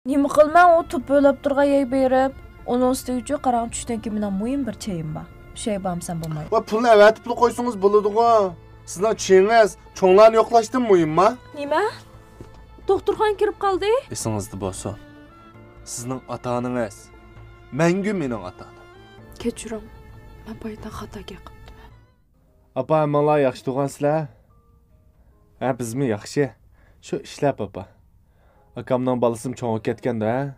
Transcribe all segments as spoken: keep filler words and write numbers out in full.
نېمە قىلىمەن، ئۇ توپ ئويلاپ تۇرغان يەرگە بېرىپ، ئۇنىڭ ئۈستىگە قاراڭ، چۈشتىن كېيىن مېنىڭ مۇھىم بىر چېيىم بار. شەي بارمىسام بولمايدۇ. ۋاي، پۇلنى ئەۋەتىپلا قويسىڭىز بولىدىغۇ. سىزنىڭ چېيىڭىز چوڭلارنى يوقلاشتىن مۇھىمما؟ نېمە؟ دوختۇرخانا كىرىپ قالدى؟ ئېسىڭىزدە بولسۇن. سىزنىڭ ئاتا-ئانىڭىز مەڭگۈ مېنىڭ ئاتا-ئانام. كەچۈرۈڭ، مەن بايىتان خاتا گەپ قىپتىمەن. ئاپا، ھەممىڭلار ياخشى تۇرغانسىلەر؟ ھە، بىزمۇ ياخشى. شۇ ئىشلەپ، ئاپا. ئاكامنىڭ بالىسىمۇ چوڭىيىپ كەتكەندۇ، ھە؟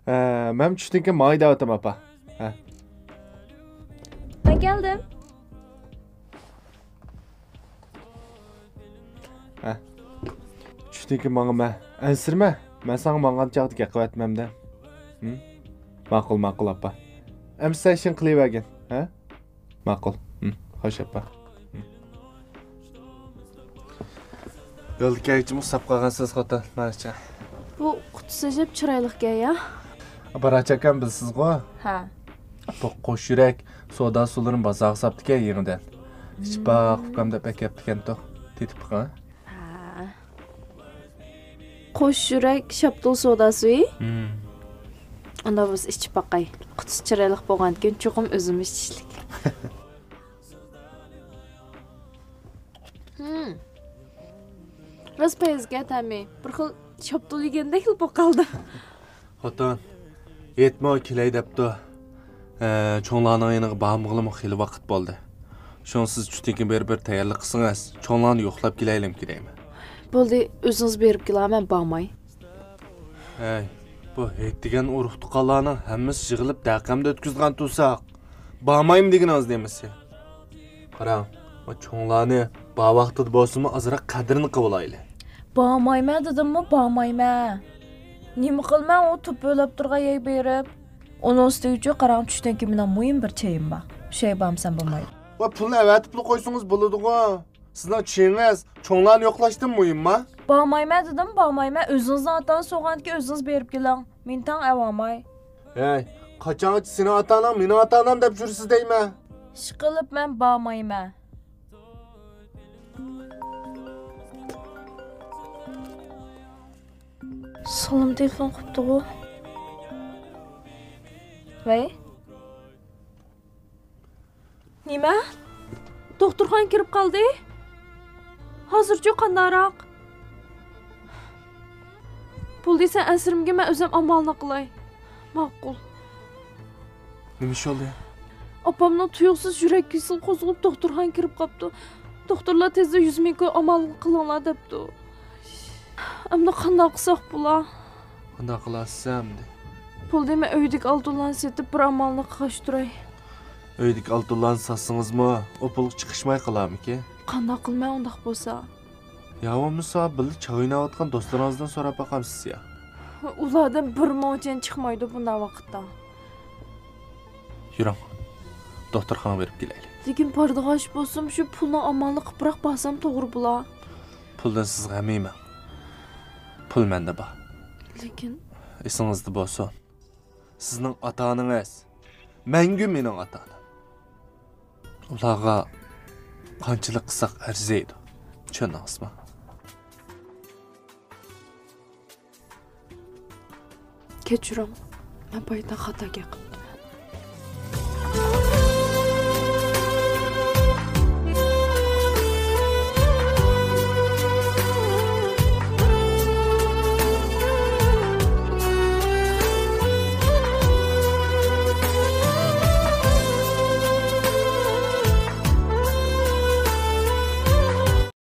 ھە، مەن چۈشتىن كېيىن ماڭاي دەۋاتىمەن، ئاپا. ھە. مەن كەلدىم. ھە. چۈشتىن كېيىن ماڭىمەن. ئەنسىرىمە. مەن ساڭا ماڭغان چاغدا گەپ قىلىۋەتمەمدە. ھىم؟ ماقۇل، ماقۇل، ئاپا. ئەمسە سەن ئىشىڭنى قىلىۋەرگىن، ھە؟ ماقۇل. ھىم. خوش، ئاپا. ھىم. يولدا كەلگۈچىمۇ ئۇسساپ قالغانسىز، خوتۇن. مانا. بۇ قۇتىسى ئەجەب چىرايلىقكەن يا. باراتچى ئاكام بىلىسىزغۇ؟ ھە. بۇ قوش يۈرەك سودا سۇلىرىنى بازارغا ساپتىكەن يېڭىدىن. ئىچى باق ئۇكام دەپ ئەكەپتىكەنتۇ. تېتىپ بېقىڭ. ھە. قوش يۈرەك شاپتۇل سودا سۈيى. ھىم. ئۇندا بىز ئىچىپ باقاي. قۇتىسى چىرايلىق بولغاندىكىن چوقۇم ئۆزۈم ئىچىشلىك. ھىم. راست پەيزىكەن تەمى. بىر خىل شاپتۇل يېگەندەكلا بولۇپ قالدىم. خوتۇن، ھېيتمۇ كېلەي دەپتۇ. ھە، چوڭلارنىڭ يېنىغا بارمىغىلىمۇ خېلى ۋاقىت بولدى. شۇڭا سىز چۈشتىن كېيىن بېرىپ بىر تەييارلىق قىلسىڭىز، چوڭلارنى يوقلاپ كېلەيلىمۇ دەيمەن. بولدى، ئۆزىڭىز بېرىپ كېلىڭ، مەن بارماي. ھەي، بۇ ھېيت دېگەن ئۇرۇق-تۇغقانلارنىڭ ھەممىسى يىغىلىپ دەقەمدە ئۆتكۈزىدىغان تۇرساق، بارمايمەن دېگىنىڭىز نېمىسى؟ قاراڭ، بۇ چوڭلارنى بار ۋاقتىدا بولسىمۇ ئازراق قەدرىنى قىلىۋالايلى. بارمايمەن دېدىممۇ، بارمايمەن. نېمە قىلىمەن، ئۇ توپ ئويلاپ تۇرغان يەرگە بېرىپ؟ ئۇنىڭ ئۈستىگە قاراڭ، چۈشتىن كېيىن مېنىڭ مۇھىم بىر چېيىم بار. شەي بارمىسام بولمايدۇ. ۋاي، پۇلنى ئەۋەتىپلا قويسىڭىز بولىدىغۇ. سىزنىڭ چېيىڭىز چوڭلارنى يوقلاشتىن مۇھىمما؟ بارمايمەن دېدىم، بارمايمەن. ئۆزىڭىزنىڭ ئاتا-ئانىسى بولغاندىكىن ئۆزىڭىز بېرىپ كېلىڭ. مېنى تەڭ ئەۋالماي. ھەي، قاچانغىچە سېنىڭ ئاتا-ئاناڭ مېنىڭ ئاتا-ئانام دەپ يۈرىسىز دەيمەن. ئىشقىلىپ مەن بارمايمەن. سالام تېلېفون قىپتىغۇ. ۋەي. نېمە؟ دوختۇرخانا كىرىپ قالدى؟ ھازىرچۇ قانداقراق؟ بولدى، سەن ئەنسىرىمىگىن، مەن ئۆزۈم ئامالنى قىلاي. ماقۇل. نېمە ئىش بولدى؟ ئاپامنىڭ تۇيۇقسىز يۈرەك كېسىلى قوزغىلىپ دوختۇرخانىغا كىرىپ قاپتۇ. دوختۇرلار تېزلا يۈز مىڭ كوي ئامال قىلىڭلار دەپتۇ. ئەمدى قانداق قىلساق بولا؟ قانداق قىلارسىز ئەمدى؟ بولدى، مەن ئۆيدىكى ئالتۇنلارنى سېتىپ بىر ئامالنى قىلغاچ تۇراي. ئۆيدىكى ئالتۇنلارنى ساتسىڭىزمۇ، ئۇ پۇلغا چىقىشماي قالارمىكىن؟ قانداق قىلىمەن ئۇنداق بولسا؟ يا بولمىسا بىللە چاي ئويناۋاتقان دوستلىرىڭىزدىن سوراپ باقامسىز يا؟ ئۇلاردىن بىر مو چەن چىقمايدۇ بۇنداق ۋاقىتتا. يۈرۈڭ، دوختۇرخانىغا بېرىپ كېلەيلى. لېكىن بارىدىغان ئىش بولسىمۇ شۇ پۇلنىڭ ئامالىنى قىلىپراق بارسام توغرا بولا. پۇلدىن سىز غەم يېمەڭ. پۇل مەندە بار. لېكىن. ئېسىڭىزدە بولسۇن. سىزنىڭ ئاتا-ئانىڭىز مەڭگۈ مېنىڭ ئاتا-ئانام. ئۇلارغا قانچىلىك قىلساق ئەرزىيدۇ. چۈشەندىڭىزمۇ؟ كەچۈرۈڭ، مەن بايىتان خاتا گەپ قىپتىمەن.